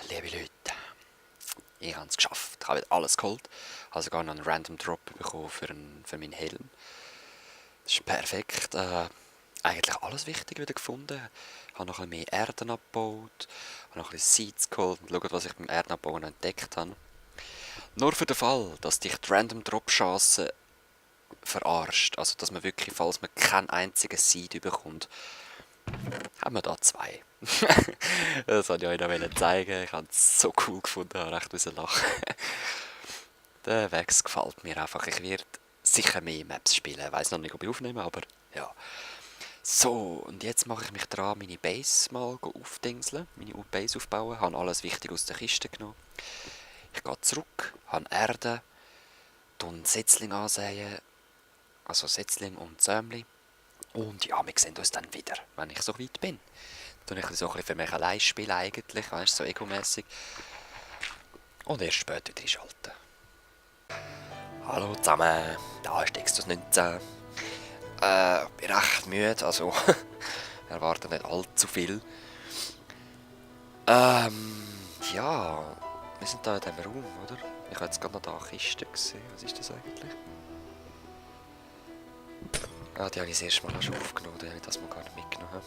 Liebe Leute, ich habe es geschafft. Ich habe wieder alles geholt. Ich habe sogar noch einen Random Drop bekommen für meinen Helm. Das ist perfekt. Eigentlich alles Wichtige wieder gefunden. Ich habe noch ein bisschen mehr Erden abgebaut, habe noch ein bisschen Seeds geholt und schaut, was ich beim Erdenabbauen entdeckt habe. Nur für den Fall, dass dich die Random Drop Chance verarscht, also dass man wirklich, falls man keinen einzigen Seed bekommt, haben wir da zwei. Das wollte ich euch noch zeigen. Ich habe es so cool gefunden, habe recht müssen lachen. Der Wex gefällt mir einfach. Ich werde sicher mehr Maps spielen. Ich weiss noch nicht, ob ich aufnehme, aber ja. So, und jetzt mache ich mich dran, meine Base mal aufdingseln, meine Base aufbauen. Ich habe alles Wichtige aus der Kiste genommen. Ich gehe zurück, habe Erde, Setzling ansehen, also Setzling und Sämli. Und ja, wir sehen uns dann wieder, wenn ich so weit bin. Dann ich so ein bisschen für mich allein spielen eigentlich, weißt du, so egomässig. Und erst später wieder einschalten. Hallo zusammen, da ist Extus 19. Ich bin recht müde, also erwarte nicht allzu viel. Ja, wir sind da in diesem Raum, oder? Ich habe jetzt gerade noch da eine Kiste gesehen. Was ist das eigentlich? Ah, die habe ich das erste Mal schon aufgenommen, die habe ich das mal gar nicht mitgenommen.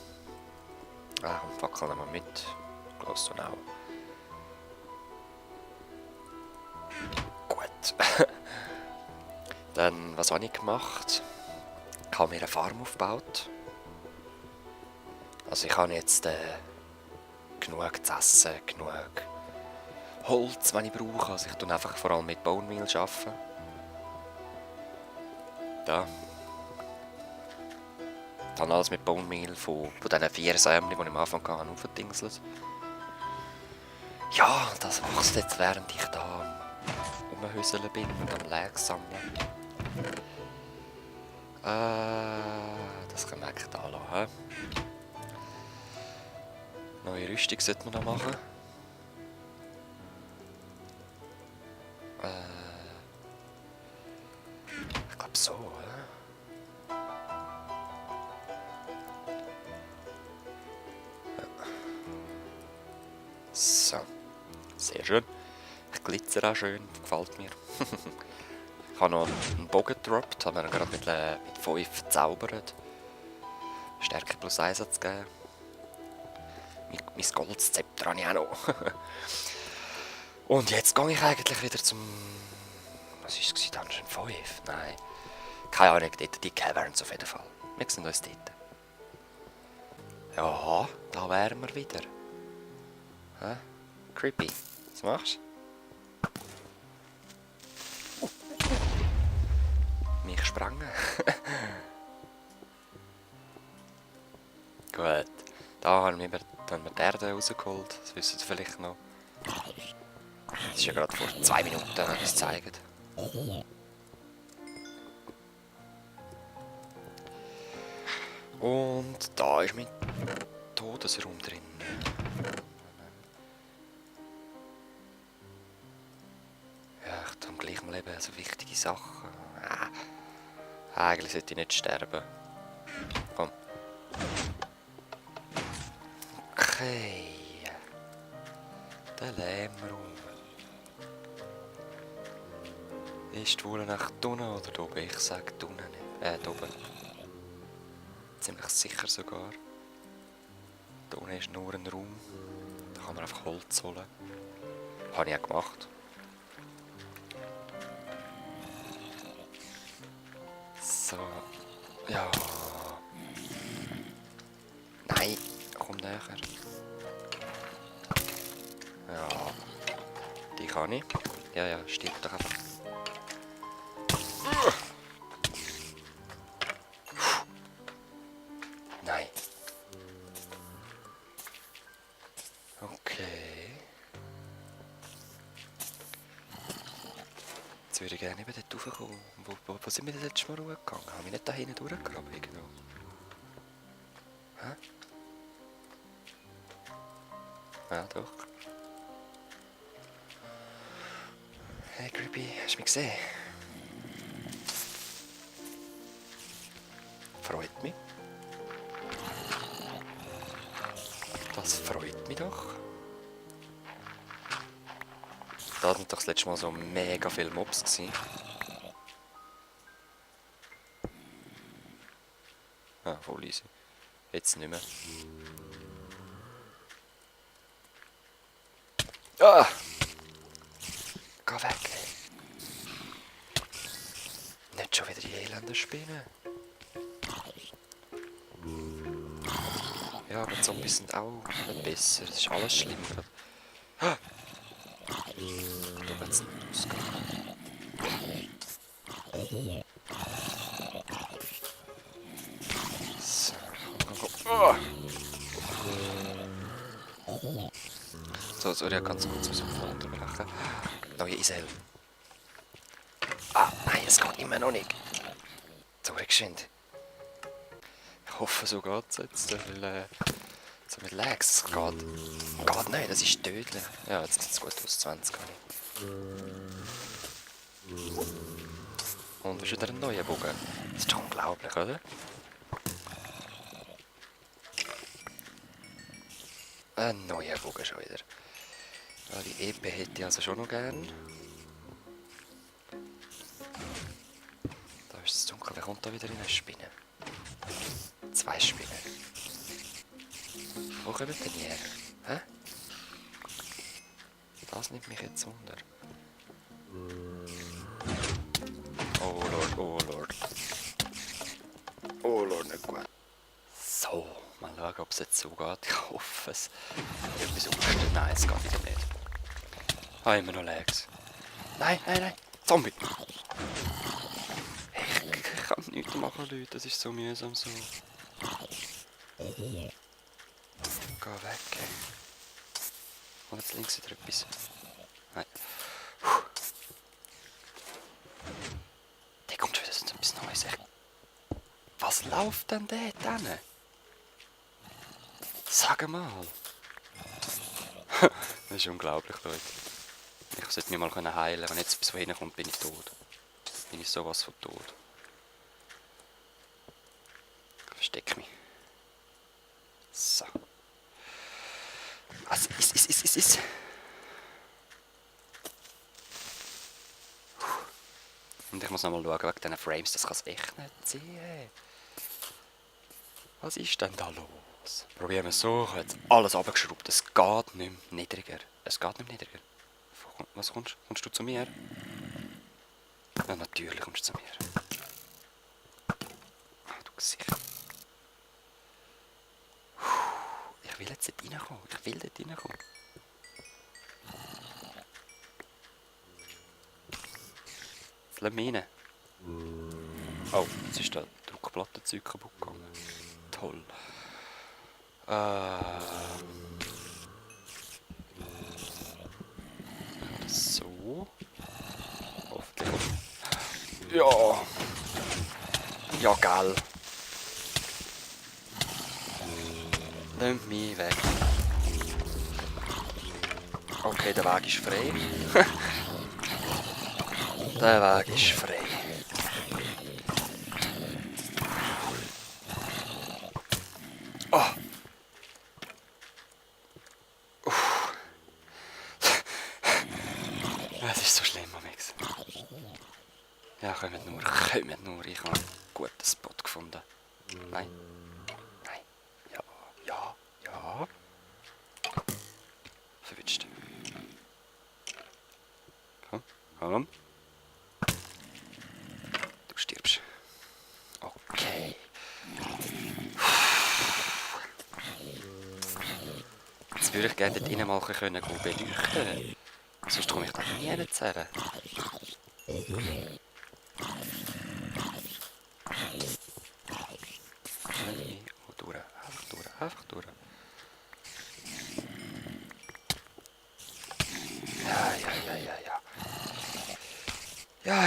Ah, komm, Fackel nehmen wir mit. Glass du auch. Gut. Dann, was habe ich gemacht? Ich habe mir eine Farm aufgebaut. Also ich habe jetzt genug zu essen, genug Holz, wenn ich brauche. Also ich tue einfach vor allem mit Bone Meal arbeiten. Da. Ich habe alles mit Bone Meal von diesen 4 Sämli, die ich am Anfang hatte, aufgedingselt. Ja, das wächst jetzt, während ich da rumhüseln bin und am Lag sammeln. Das können wir eigentlich da lassen. Neue Rüstung sollte man noch machen. Ich glaube so, oder? So, sehr schön. Ich glitzer auch schön, gefällt mir. Ich habe noch einen Bogen gedroppt, habe mir gerade mit 5 gezaubert. Stärke plus 1 zu geben. Mein Goldzepter habe ich auch noch. Und jetzt gehe ich eigentlich wieder zum... Was war es? Dungeon 5? Nein. Keine Ahnung, dort die Caverns auf jeden Fall. Wir sehen uns dort. Ja, da wären wir wieder. Hä? Creepy. Was machst du? Mich sprengen. Gut. Da haben wir die Erde rausgeholt. Das wissen Sie vielleicht noch. Das ist ja gerade vor 2 Minuten, wenn ich es zeige. Und da ist mein Todesraum drin. Ja, ich tue am gleichen Leben so wichtige Sachen. Eigentlich sollte ich nicht sterben. Komm. Okay. Der Lähmraum. Ist die wohl nach unten oder oben? Ich sage unten. Oben. Ziemlich sicher sogar. Da unten ist nur ein Raum. Da kann man einfach Holz holen. Habe ich auch gemacht. So. Ja. Nein. Komm näher. Ja. Die kann ich. Ja, stirb doch einfach. Nein. Okay. Jetzt würde ich gerne eben dort raufkommen. Wo sind wir denn letztes Mal hochgegangen? Haben wir nicht da hinten durchgegraben irgendwo? Hä? Ja, doch. Hey Creepy, hast du mich gesehen? Freut mich. Das freut mich doch. Da waren doch das letzte Mal so mega viele Mobs gewesen. Ah, voll easy. Jetzt nicht mehr. Ah! Geh weg, ey. Nicht schon wieder die elende Spinnen. Ja, aber die Zombies sind auch nicht besser. Das ist alles schlimm. Ah! Da wird's nicht ausgehen. So, komm. Ah! So, sorry, ja, ganz kurz was unterbrechen. Neue Isel. Ah, nein, es geht immer noch nicht. Sorry, geschwind. Ich hoffe, so geht es jetzt, weil so mit Lags, es geht nicht, das ist tödlich. Ja, jetzt sieht es gut aus, 20 gar nicht. Und ist wieder ein neuer Bogen. Das ist unglaublich, oder? Ein neuer Bogen schon wieder. Ja, die EP hätte ich also schon noch gern. Da ist es dunkel, wer kommt da wieder in eine Spinne? 2 Spinnen. Wo kommen denn die her? Hä? Das nimmt mich jetzt wunder. Oh Lord, oh Lord. Oh Lord, nicht gut. So, mal schauen, ob es jetzt so geht. Ich hoffe es. Etwas umgestellt. Nein, es geht wieder nicht. Ah, immer noch Lags. Nein, nein, nein. Zombie! Ich kann nichts machen, Leute. Das ist so mühsam so. Geh weg, ey. Und jetzt links wieder etwas. Nein. Der kommt schon wieder so etwas Neues. Was läuft denn dort hin? Sag mal. Das ist unglaublich, Leute. Ich sollte mich mal heilen können. Wenn jetzt etwas von hinten kommt, bin ich tot. Bin ich sowas von tot. Ich verstecke mich. So. Was ist? Und ich muss nochmal schauen wegen diesen Frames, das kann es echt nicht sein. Was ist denn da los? Probieren wir es so, ich habe jetzt alles abgeschraubt. Es geht nicht mehr niedriger. Es geht nicht mehr niedriger. Was kommst du? Kommst du zu mir? Ja, natürlich kommst du zu mir. Ah, du Gesicht. Ich will jetzt dort reinkommen. Ich will dort reinkommen. Jetzt lass mich rein. Oh, jetzt ist da Druckplattenzeug kaputt gegangen. Toll. So. Hoffentlich. Ja. Ja, geil. Nimm mich weg. Okay, der Weg ist frei. Der Weg ist frei. Oh. Es ist so schlimm, Amix. Ja, kommt nur. Ich habe einen guten Spot gefunden. Nein. Nein. Ja. Verwünscht. Komm. Du stirbst. Okay. Jetzt würde ich gerne dort innen mal beleuchten können. Sonst komme ich da nie hinzerren. Einfach durch. Ja.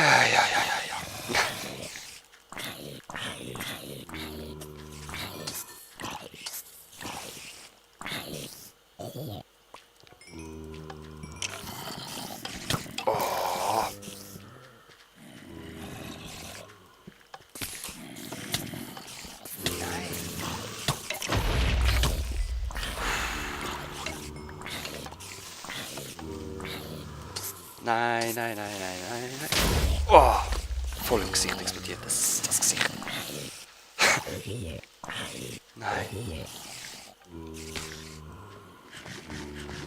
Oh. Nein, nein, nein, nein, nein, nein. Oh, voll im Gesicht explodiert das Gesicht. Nein.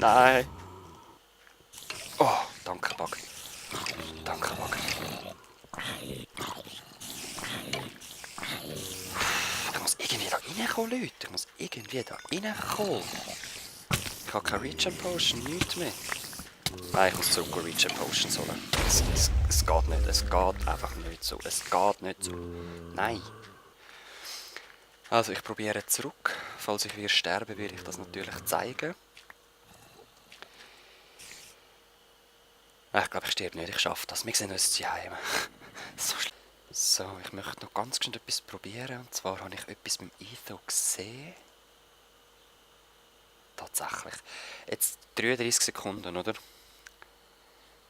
Nein. Oh, danke, Bug. Danke, Bug. Ich muss irgendwie da reinkommen, Leute. Ich muss irgendwie da reinkommen. Ich habe keine Regen Potion, nichts mehr. Nein, ich muss zurück Regen Potions holen. Es geht nicht. Es geht einfach nicht so. Es geht nicht so. Nein. Also, ich probiere zurück. Falls ich wieder sterbe, will ich das natürlich zeigen. Ich glaube, ich sterbe nicht. Ich schaffe das. Wir sehen uns zu Hause. So schlimm. So, ich möchte noch ganz schnell etwas probieren. Und zwar habe ich etwas beim Etho gesehen. Tatsächlich. Jetzt 33 Sekunden, oder?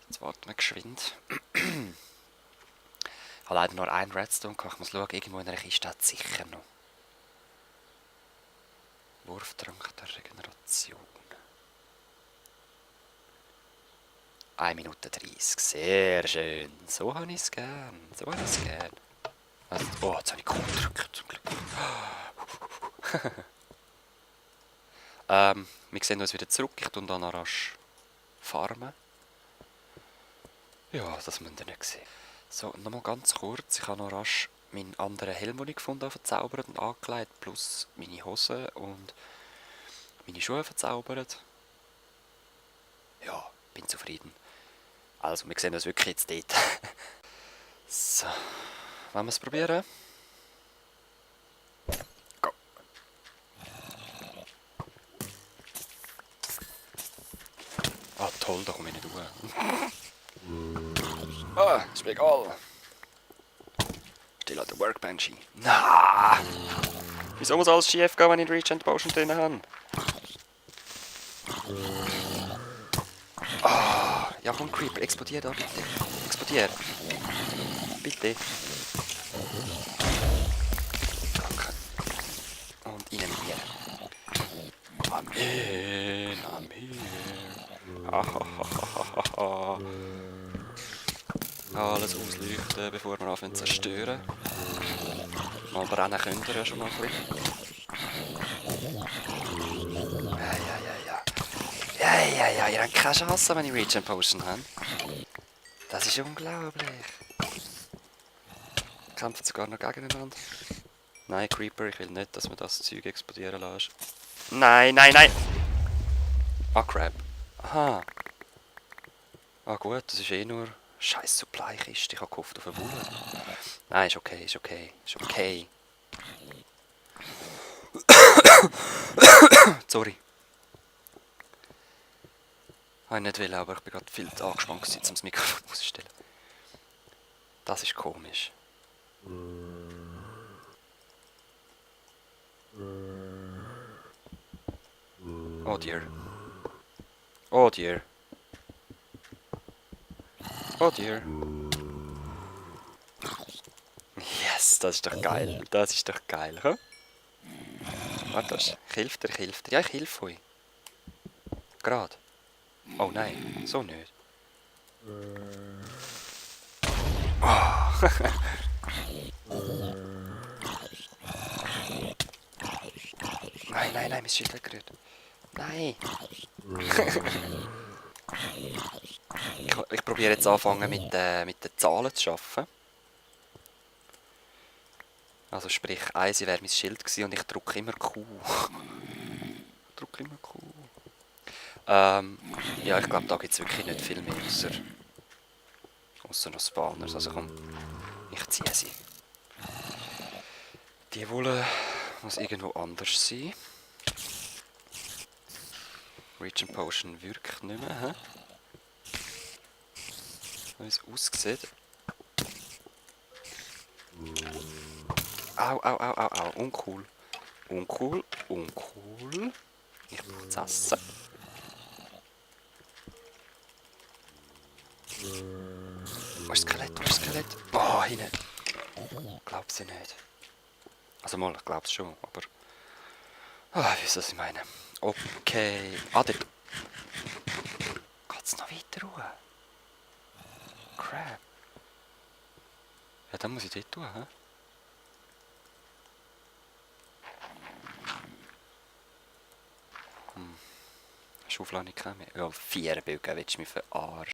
Jetzt warten wir geschwind. Ich habe leider nur einen Redstone gehabt. Ich muss schauen, irgendwo in einer Kiste hat es sicher noch. Wurftrank der Regeneration. 1 Minute 30. Sehr schön. So habe ich es gern. So habe ich es gern. Also, oh, jetzt habe ich Q gedrückt, zum Glück. Wir sehen uns wieder zurück. Ich tue dann noch rasch farmen. Ja, das müsst ihr nicht sehen. So, nochmal ganz kurz. Ich habe noch rasch meinen anderen Helm, den ich gefunden habe, verzaubert und angelegt. Plus meine Hose und meine Schuhe verzaubert. Ja, bin zufrieden. Also, wir sehen uns wirklich jetzt dort. So, wollen wir es probieren? Go. Ah, toll, da komme ich nicht raus. Ah, ist mir egal. Still an der Workbench. Na! Wieso muss alles schief gehen, wenn ich Regen Potion drin habe? Ah, ja komm, Creeper, explodier da bitte. Explodier. Bitte. Danke. Und rein mit mir. Amen, Amen. Ahahahaha. Alles ausleuchten, bevor wir anfangen zu zerstören. Mal brennen könnt ihr ja schon mal ein bisschen. Ja, ihr habt keine Chance, wenn ich Regen Potion habe. Das ist unglaublich. Kämpfen sogar noch gegeneinander. Nein, Creeper, ich will nicht, dass man das Zeug explodieren lässt. Nein, nein, nein! Ah, Crap. Aha. Ah gut, das ist eh nur scheiß Supply-Kiste. Ich habe gehofft auf eine Wolle. Nein, ist okay, ist okay, ist okay. Sorry. Ich nicht will, aber ich bin gerade viel zu angespannt, um das Mikrofon auszustellen. Das ist komisch. Oh dear. Oh dear. Oh dear. Yes, das ist doch geil. Das ist doch geil, hä? Warte, ich helfe dir, ich helfe dir. Ja, ich helfe euch. Gerade. Oh nein, so nicht. Oh. Nein, nein, nein, mein Schild hat gerührt. Nein. Ich probiere jetzt anfangen mit den Zahlen zu arbeiten. Also sprich, 1 wäre mein Schild gewesen und ich drücke immer Q. Ich drücke immer Q. Ja, ich glaube, da gibt es wirklich nicht viel mehr, außer noch Spawners. Also komm, ich ziehe sie. Die Wolle muss irgendwo anders sein. Regen Potion wirkt nicht mehr, hä? Wie es aussieht. Au, au, au, au, au, uncool. Uncool, uncool. Ich brauche das Essen. Wo ist das Skelett? Wo ist das Skelett? Oh, hinten. Glaub's ich nicht. Also mal, ich glaub's schon, aber... Ah, wie ist das ich meine? Okay. Ah, dort. Geht's noch weiter runter? crap. Ja, dann muss ich dort tun, hä? Hast du Aufladung nicht mehr? Ja, 4 Bilder willst du mich verarschen.